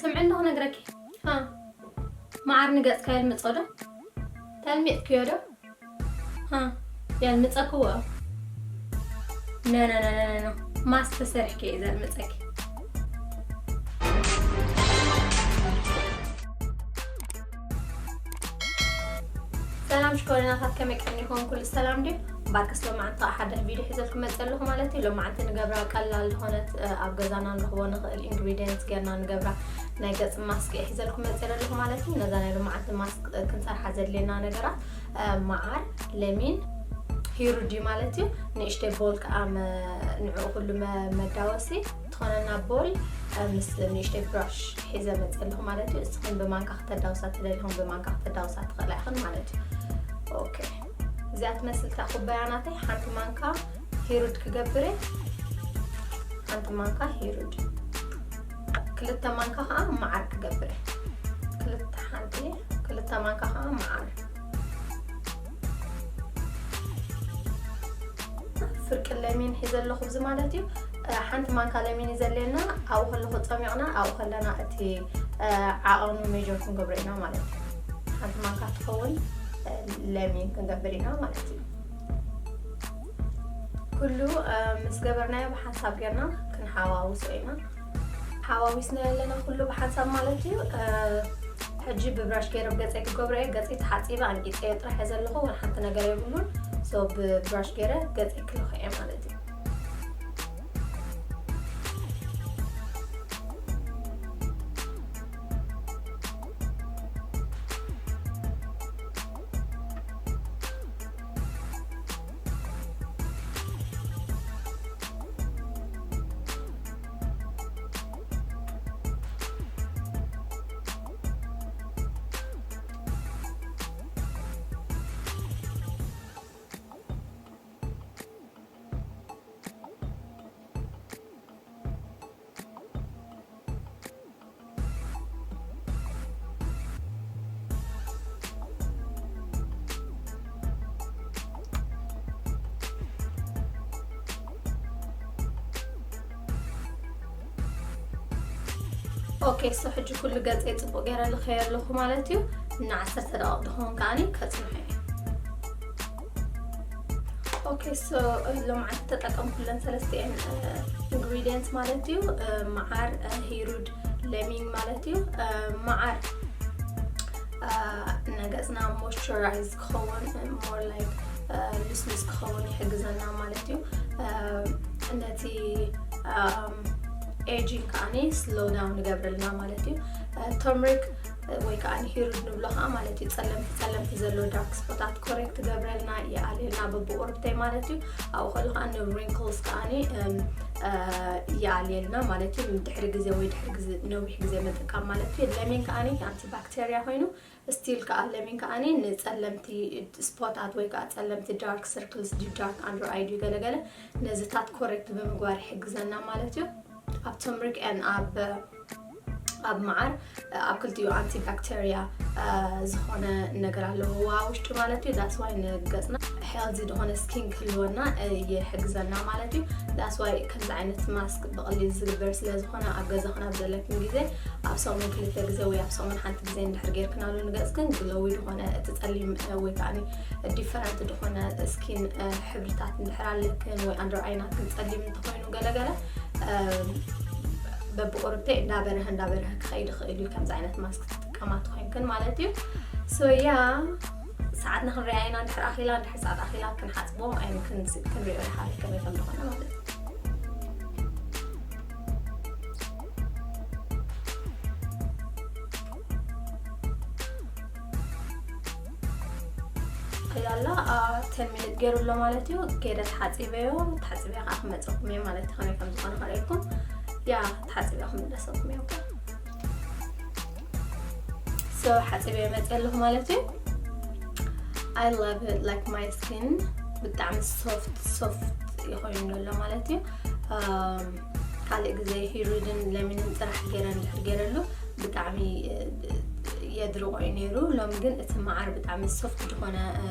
ስምዒ እንዶ ክነግረኪ። ሃ፣ መዓር ንገጽካ የልምጾ ዶ? ተልሚጥክዮ ዶ? ሃ፣ የልምጸክዎ። ነ፣ ነ፣ ነ፣ ነ፣ ነ፣ ነ። ማስ ተሰሪሕኪ እየ ዘልምጸኪ። ሰላም ሽኮሪናታት፣ ከመይ ቀኒኹም? ኩሉ ሰላም ድዩ? ባርክስ ሎማዓንቲ ከዓ ሓደ ቪድዮ ሒዘልኩም መፅእ ኣለኹ ማለት እዩ። ሎማዓንቲ ንገብራ ቀላል ዝኾነት፣ እ፣ ኣብ ገዛና ንረኽቦ ንኽእል ኢንግሪዲየንትስ ጌርና ንገብራ ናይ ገፅ ማስክ እየ ሒዘልኩም መፅእ ኣለኹ ማለት እዩ። ነዛ ናይ ሎማዓንቲ ማስክ፣ እ፣ ክንሰርሓ ዘድልየና ነገራት፣ እ፣ መዓር፣ ለሚን፣ ሂሩድ እዩ ማለት እዩ። ንእሽተይ ቦል ከዓ መ-፣ ንዕኡ ኩሉ መ-፣ መዳወሲ ትኾነና ቦል፣ እ፣ ምስ ንእሽተይ ብራሽ ሒዘ መፅእ ኣለኹ ማለት እዩ። እስኽን ብማንካ ክተዳውሳ ትደሊኹም ብማንካ ክተዳውሳ ትኽእላ ኢኽን ማለት እዩ። ኦኬ፣ እዚኣ ትመስል እታ ኩባያ ናተይ። ሓንቲ ማንካ ሂሩድ ክገብር እየ። ሓንቲ ማንካ ሂሩድ፣ ክልተ ማንካ ከዓ መዓር ክገብር እየ። ክልተ፣ ሓንቲ፣ ክልተ ማንካ ከዓ መዓር። ፍርቂ ለሚን ሒዘ ኣለኹ፣ እዚ ማለት እዩ። እ፣ ሓንቲ ማንካ ለሚን እዩ ዘድልየና። ኣብኡ ከለኹ ጸሚቕና፣ ኣብኡ ከለና እቲ፣ እ፣ ዓቐኑ ሜጀር ክንገብሮ ኢና ማለት እዩ። ሓንቲ ማንካ ትኸውን፣ እ፣ ለሚን ክንገብር ኢና ማለት እዩ። ኩሉ፣ እ፣ ምስ ገበርናዮ ብሓንሳብ ጌርና ክንሓዋውሶ ኢና። ሓዋዊስና ኣለና ኩሉ ብሓንሳብ ማለት እዩ። እ፣ ሕጂ ብብራሽ ገይረ ብገፀይ ክገብሮ እየ። ገፀይ ተሓፂበ ኣንቂፀዮ ጥራሕ እየ ዘለኹ፣ እውን ሓንቲ ነገር የብሉን። ሶ ብብራሽ ገይረ ገፀይ ክልኾ እየ ማለት እዩ። ኦኬ፣ ሶ ሕጂ ኩሉ ገፀይ ፅቡቅ ገይረ ልኸዮ ኣለኹ ማለት እዩ። ንዓሰርተ ደቂቕ ዝኸውን ከዓኒ ከፅንሖ እየ። ኦኬ፣ ሶ ሎማዓንቲ ተጠቀምኩለን ሰለስቲኤን፣ እ፣ ኢንግሪዲየንትስ ማለት እዩ። እ፣ መዓር፣ እ፣ ሂሩድ፣ ለሚን ማለት እዩ። እ፣ መዓር፣ እ፣ ንገፅና ሞይስቸራይዝ ክኸውን፣ እ፣ ሞር ላይክ፣ እ፣ ልስሉስ ክኸውን ይሕግዘና ማለት እዩ። እ፣ ነቲ፣ እም፣ ኤጂንግ ከዓኒ ስሎው ዳውን ይገብረልና ማለት እዩ። እ፣ ተርመሪክ ወይ ከዓ ሂሩድ ንብሎ ከዓ ማለት እዩ። ጸለምቲ ጸለምቲ ዘሎ ዳርክ ስፖታት ኮሬክት ገብረልና፣ ይኣልየልና በብቁርብተይ ማለት እዩ። ኣብኡ ከሎ ከዓ ንሪንክልስ ከዓኒ፣ እም፣ እ፣ ይኣልየልና ማለት እዩ። ድሕሪ ግዜ ወይ ድሕሪ ግዜ፣ ነዊሕ ግዜ ምጥቃም ማለት እዩ። ለሚን ከዓኒ ኣንቲባክቴርያ ኮይኑ፣ ስቲል ከዓ ለሚን ከዓኒ ንጸለምቲ ስፖታት ወይ ከዓ ጸለምቲ ዳርክ ሰርክልስ፣ ዲፕ ዳርክ ኣንደር ኣይ ድዩ ገለገለ፣ ነዚታት ኮሬክት ብምግባር ይሕግዘና ማለት እዩ። ኣብ ተምሪክ ኤን ኣብ፣ ኣብ መዓር፣ ኣብ ክልቲኡ ኣንቲባክቴርያ፣ እ፣ ዝኾነ ነገር ኣለዎ ውሽጡ ማለት እዩ። ዳትስ ዋይ ንገጽና ሄልዚ ዝኾነ ስኪን ክህልወና፣ እ፣ ይሕግዘና ማለት እዩ። ዳትስ ዋይ ከምዚ ዓይነት ማስክ ብቐሊል ዝግበር ስለ ዝኾነ ኣብ ገዛኽን ኣብ ዘለክን ግዜ ኣብ ሰሙን ክልተ ግዜ ወይ ኣብ ሰሙን ሓንቲ ግዜ እንድሕር ጌርክናሉ ንገጽክን ግሎዊ ዝኾነ እቲ ጸሊም፣ እ፣ ወይ ከዓኒ ዲፈረንት ዝኾነ ስኪን፣ እ፣ ሕብርታት እንድሕር ኣለክን ወይ ኣንደር ኣይናክን ጸሊም እንተኾይኑ ገለገለ፣ እ፣ በብቁርብተይ እንዳበረሀ እንዳበረሀ ክኸይድ ይኽእል እዩ ከምዚ ዓይነት ማስክ ትጥቀማ ተኾይንክን ማለት እዩ። ሶ ያ ሰዓትና ክንሪኣ ኢና፣ እንድሕር ኣኺላ፣ እንድሕር ሰዓት ኣኺላ ክንሓጽቦ፣ ኣይን ክን-፣ ክንሪኦ ድሓር ከመይ ከም ዝኾነ ማለት እዩ። ኢላላ፣ አ፣ ቴን ሚኒት ገይሩ ኣሎ ማለት እዩ። ገይረ ተሓጺበዮ፣ ተሓጺበዮ ከዓ ክመፀኩም እየ ማለት እዩ። ከመይ ከም ዝኾነ ከርእየኩም። ያ፣ ተሓጺበዮ ክምለሰኩም እየ። ሶ፣ ሓጺበዮ መፅእ ኣለኹ ማለት እዩ። I love it, like, my skin ብጣዕሚ ሶፍት፣ ሶፍት ይኾይኑ ኣሎ ማለት እዩ። ኣም፣ ካልእ ግዜ ሂሩድን ለሚንን ጥራሕ ገይረ እንድሕር ገይረሉ ብጣዕሚ፣ እ፣ የድርቆ እዩ ነይሩ። ሎሚ ግን እቲ መዓር ብጣዕሚ ሶፍት ዝኾነ፣ እ፣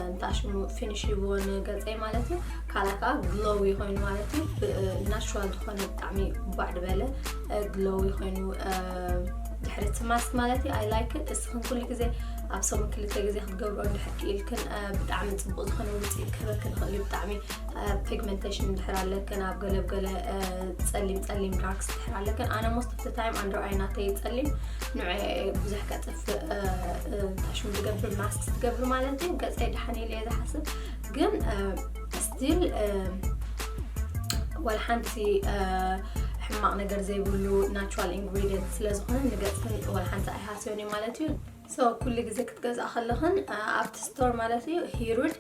እንታይ ሽሙ ፊኒሽ ይብዎ ንገፀይ ማለት እዩ። ካልኣይ ከዓ ግሎዊ ኮይኑ ማለት እዩ። ናቹራል ዝኾነ ብጣዕሚ ባዕ ዝበለ ግሎዊ ኮይኑ ድሕሪ እቲ ማስክ ማለት እዩ። I like it። እስኽን ኩሉ ግዜ ኣብ ሰሙን ክልተ ግዜ ክትገብሮ እንድሕር ክኢልክን ብጣዕሚ ፅቡቅ ዝኾነ ውፅኢት ክህበክን ይኽእል እዩ። ብጣዕሚ ፒግመንቴሽን እንድሕር ኣለክን ኣብ ገለ ገለ ፀሊም ፀሊም ዳርክስ እንድሕር ኣለክን ኣነ most of the time under eye ናተይ ፀሊም ንዕ ብዙሕ ከጥፍእ ታሽሙ ዝገብር ማስክ ዝገብር ማለት እዩ። ገፀይ ደሓን ኢለ እየ ዝሓስብ ግን still ወላ ሓንቲ ሕማቕ ነገር ዘይብሉ ናቹራል ኢንግሪዲየንት ስለዝኾነ ንገፅክን ወላ ሓንቲ ኣይሃስዮን እዩ ማለት እዩ። So ኩሉ ግዜ ክትገዝኣ ከለኽን ኣብቲ ስቶር ማለት እዩ ሂሩድ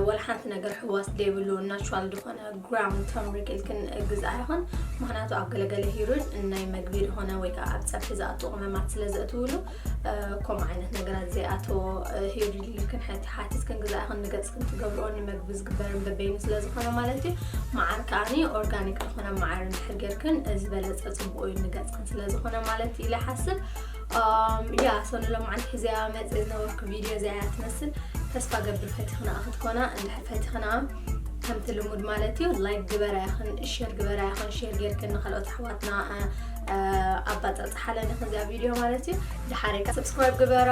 ወላ ሓንቲ ነገር ሕዋስ ዘይብሉ ናቹራል ዝኾነ ግራውንድ ተርመሪክ ኢልክን ግዝኣ ይኹን። ምክንያቱ ኣብ ገለገለ ሂሩድ ናይ መግቢ ዝኾነ ወይ ከዓ ኣብ ፀብሒ ዝኣቱ ቅመማት ስለ ዘእትውሉ ከምኡ ዓይነት ነገራት ዘይኣተዎ ሂሩድ ኢልክን ሓቲ ሓቲትክን ግዝኣ ይኹን። ንገፅክን ትገብርኦ ንመግቢ ዝግበርን በበይኑ ስለ ዝኾነ ማለት እዩ። መዓር ከዓኒ ኦርጋኒክ ዝኾነ መዓር እንድሕር ጌርክን ዝበለፀ ፅቡቅ እዩ ንገፅክን ስለ ዝኾነ ማለት እዩ ኢለ ሓስብ። ያ ሰኑ ሎማዓንቲ ሒዘያ መፅእ ዝነበርኩ ቪድዮ እዚኣ እያ ትመስል። ተስፋ ገብር ፈቲኽና ክትኮና እንድሕር ፈቲኽና ከምቲ ልሙድ ማለት እዩ ላይክ ግበራ ይኽን ሼር ግበራ ይኽን ሼር ጌርክን ንካልኦት ኣሕዋትና ኣባፃፅሓለን ይኽን እዚኣ ቪድዮ ማለት እዩ። ድሓረይ ከዓ ሰብስክራይብ ግበራ።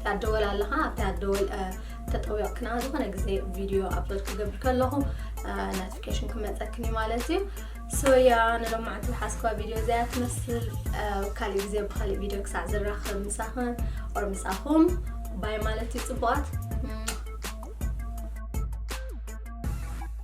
ታደወል ኣለኻ ኣብታ ደወል ተጠዊቕክና ዝኾነ ግዜ ቪድዮ ኣፕሎድ ክገብር ከለኹ ኖቲፊኬሽን ክመፀክን እዩ ማለት እዩ። So ያ ንሎማዓንቲ ዝሓዝኳ ቪድዮ እዚኣ ትመስል። ካልእ ግዜ ብካልእ ቪድዮ ክሳዕ ዝራኸብ ምሳኽን or ምሳኹም ባይ ማለት እዩ ፅቡቃት።